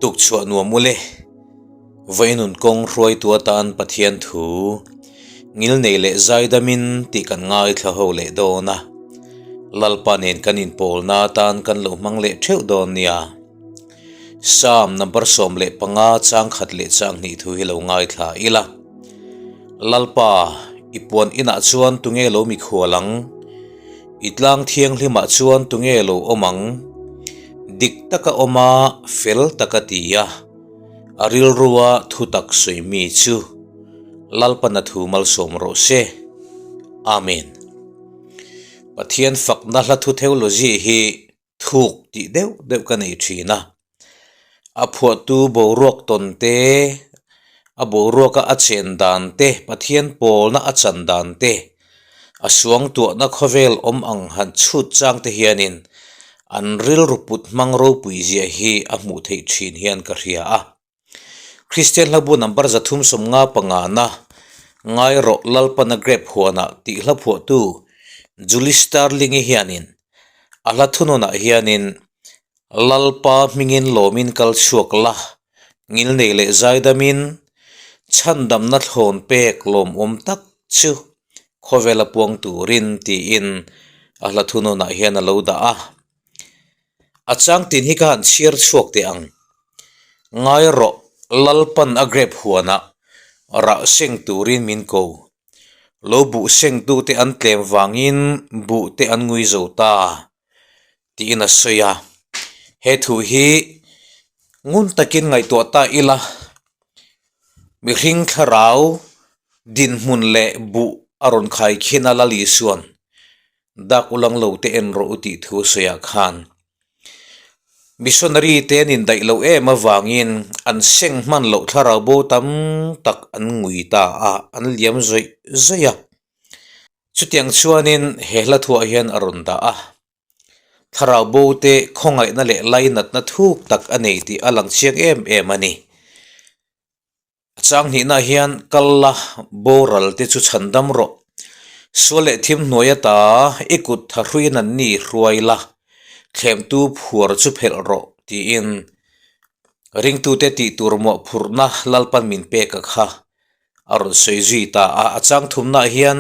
Tukchhuah nuam ule, Vainun kawng hruaitu atan Pathian thu ngilnei leh zaidamin tih kan ngaithla ho leh dawn a, Lalpa nen kan inpawlna atan kan lo hmang leh theuh dawn nia. Psalm number 15 chang khat leh chang hnih thu hi lo ngaithla ila. Lalpa, i puan inah chuan tunge lo mikhual ang? I tlang thianghlimah chuan tunge lo awm ang? Dik taka awm a, fel taka ti a, a rilrua thutak sawi mi chu Lalpana thu malsawm rawh se. Amen. Pathian fakna hla thu theology hi thuk tih deuh deuh ka nei thin a. A phuahtu boruak tawn te, a boruaka a chen dan te, Pathian pawlna a chan dan te, a suangtuahna khawvel awm ang han chhut chang te hianin an rilru put hmang ropui zia hi a hmuh theih thin hian ka hria a. Kristian hlabu number 355 na Ngai rawh Lalpana Grape huanah tih hla phuahtu Julie Starling-i hianin a hla thununah hianin Lalpa hmingin lawmin kal chhuak la, ngilnei leh zaidamin chhandamna thlawn pek lawmawm tak chu khawvel a puang turin tiin a hla thununah hian a lo dah a. A changtin hi ka han chhiar chhuak teh ang. Ngai rawh, Lalpan a grape huanah rah seng turin min ko. Lo buh sengtute an tlem vangin buhte an ngui zo ta. Tiin a sawi a, he thu hi ngun takin ngaihtuah ta ila, mihring thlarau dinhmun leh buh a rawn khai khin a Lal Isuan dak ulang lo te en rawh u tih thu a sawi ah khan missionary te an indaih loh em avangin an seng hman loh thlarau bo tam tak an ngui ta a, an liam zawih zawih a. Chutiang chuanin he hla thuah hian a rawn dah a, thlarau bo te khawngaihna leh lainatna thuk tak a nei tih a lang chiang em em a ni. A chang hnihnaah hian kal la boral te chu chhan dam rawh. Sual leh thim hnuai ata i kut tha hruiin an ni hruai la, thlemtu phuar chu phelh rawh tiin ringtute tih tur mawhphurhna Lalpan min pek a kha. A rawn sawi zui ta a, a chang thumnaah hian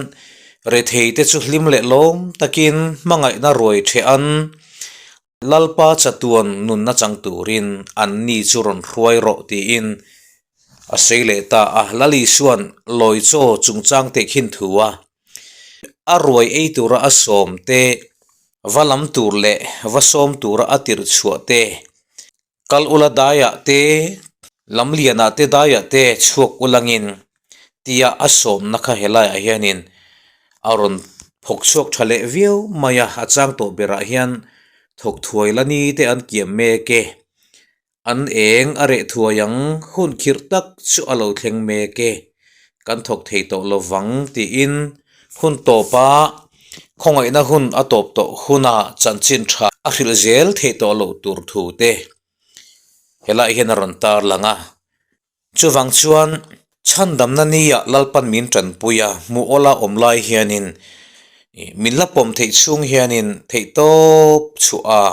rethei te chu hlim leh lawm takin hmangaihna ruai theh an Lalpa chatuan nunna chang turin an ni chu rawn hruai rawh tiin a sawi leh ta a, Lal Isua'n lawi chaw chungchang teh khin thu a, a ruai ei tura a sawm te, va lam tur leh va sawm tura a tirh chhuah te, Kal ula daiah te, lamlianah te daiah te chhuak ulangin tia a sawmna kha helaiah hianin a rawn phawk chhuak tha leh viau mai a, a chang tawh berah hian thawk thuai la ni te an kiam mek e, an eng a reh thuai ang hun khirh tak chu a lo thleng mek e, kan thawk thei tawh lovang tiin hun tawpa khawngaihna hun a tawp tawh huna chanchin tha a hrilh zel theih tawh loh tur thu te helaiah hian a rawn tar lang a. Chuvang chuan chhandamna nia Lalpan min tanpui a, hmuh awla awm lai hianin min la pawm theih chhung hianin theihtawp chhuah a.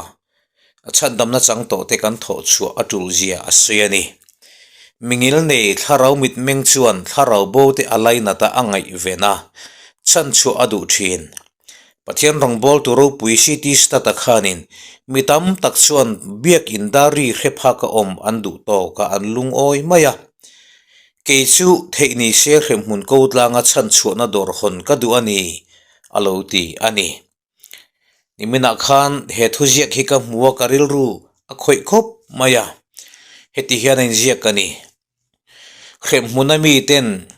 A chhandamna chang tawh te kan thawh chhuah a tul zia a sawi a ni. Mingil nei thlarau mitmeng chuan thlarau bo te a lainat a a ngaihven a, chhanchhuah a duh thin. Pathian rawngbawltu ropui CT Stata khanin mi tam tak chuan biakin dar ri hre phaka awm an duh tawk a, an lungawi mai a. Kei chu theih ni se hremhmun ko tlanga chhanchhuahna dawr hawn ka duh a ni, a lo ti a ni. Niminah khan he thuziak hi ka hmu a, ka rilru a khawih khawp mai a, heti hian a inziak a ni. Hremhmuna miten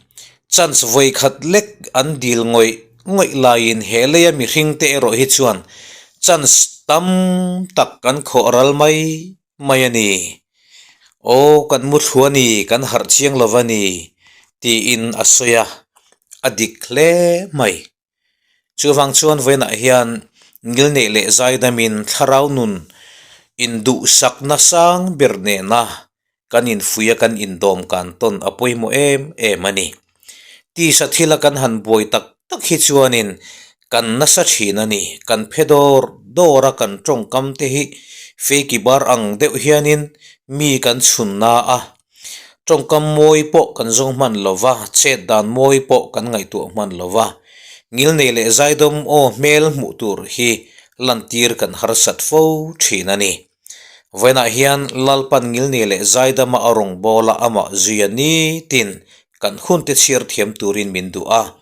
chance vawi khat lek an dil ngawih ngawih laiin he leia mihring te erawh hi chuan chance tam tak kan khawh ral mai mai a ni. Aw kan mu thlu a ni, kan harh chiang lo a ni tiin a sawi a, a dik hle mai. Chuvang chuan vawiinah hian ngilneih leh zaidamin thlarau nun induhsakna sang ber nena kan infuia kan indawm kan tawn a pawimawh em em a ni. Tisa thila kan han buai tak tak hi chuanin kan nasa thin a ni. Kan phe dawr dawr a kan tawngkam te hi. Feiki bar ang deuh hianin mi kan chhun na a, tawngkam mawi pawh kan zawng hman lo va, chet dan mawi pawh kan ngaihtuah hman lo va. Ngilnei leh zaidawm aw hmel hmuh tur hi lantir kan harsat fo thin a ni. Vawiinah hian Lalpan ngilnei leh zaidama a rawngbawla amah zuia nitin kan hunte chhiar thiam turin min duh a.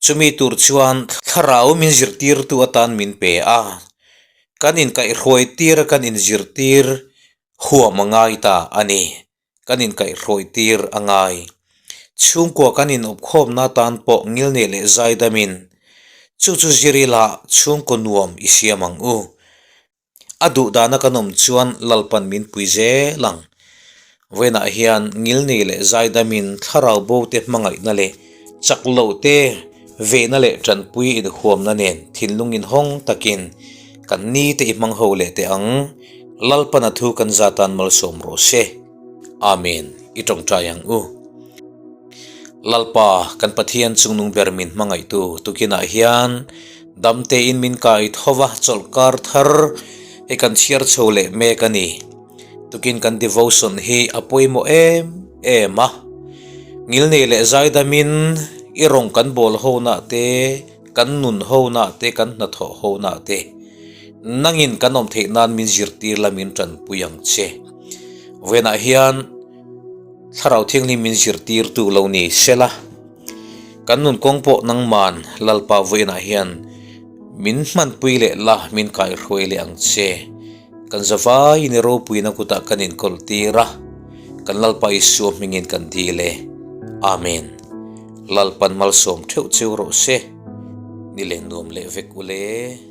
Chumi tur chuan thlarau min zirtirtu atan min pe a, kan inkaihhruai tir a kan inzirtir huam a ngai ta a ni. Kan inkaihhruai tir a ngai. Chhungkua kan inawpkhawmna atan pawh ngilnei leh zaidamin chu chu zir ila chhungkaw nuam i siam ang u. A duh dana kan awm chuan Lalpan min pui zel ang. Vawiinah hian ngilnei leh zaidamin thlarau bo te hmangaihna leh chak lo te vehna leh tanpui inhuamna nen thinlung inhawng takin kan ni te i hmang ho leh teh ang. Lalpan a thu kan zatan malsawm rawh se. Amen. I tawngtai ang u. Lalpa, kan Pathian chungnung ber min hmangaihtu tukinah hian damtein min kai tho va, chawlhkar thar hi kan chhiar chho leh mek a ni. Tukin kan devotion hi a pawimawh em em a. Ngilnei leh zaidamin i rawng kan bawl honah te, kan nun honah te, kan hnathawh honah te nangin kan awm theih nan min zirtir la min tanpui ang che. Vawiinah hian. Thlarau Thianghlim min zirtirtu lo ni sela, kan nun kawng pawh nangman Lalpa vawiinah hian min hmanpui leh la min kaihruai leh ang che. Kan zavaiin i ropuina kutah kan inkawl tir a, kan Lalpa Isua hmingin kan dil e. Amen. Lalpan malsawm theuh cheu rawh se. Ni leh nuam leh vek ule.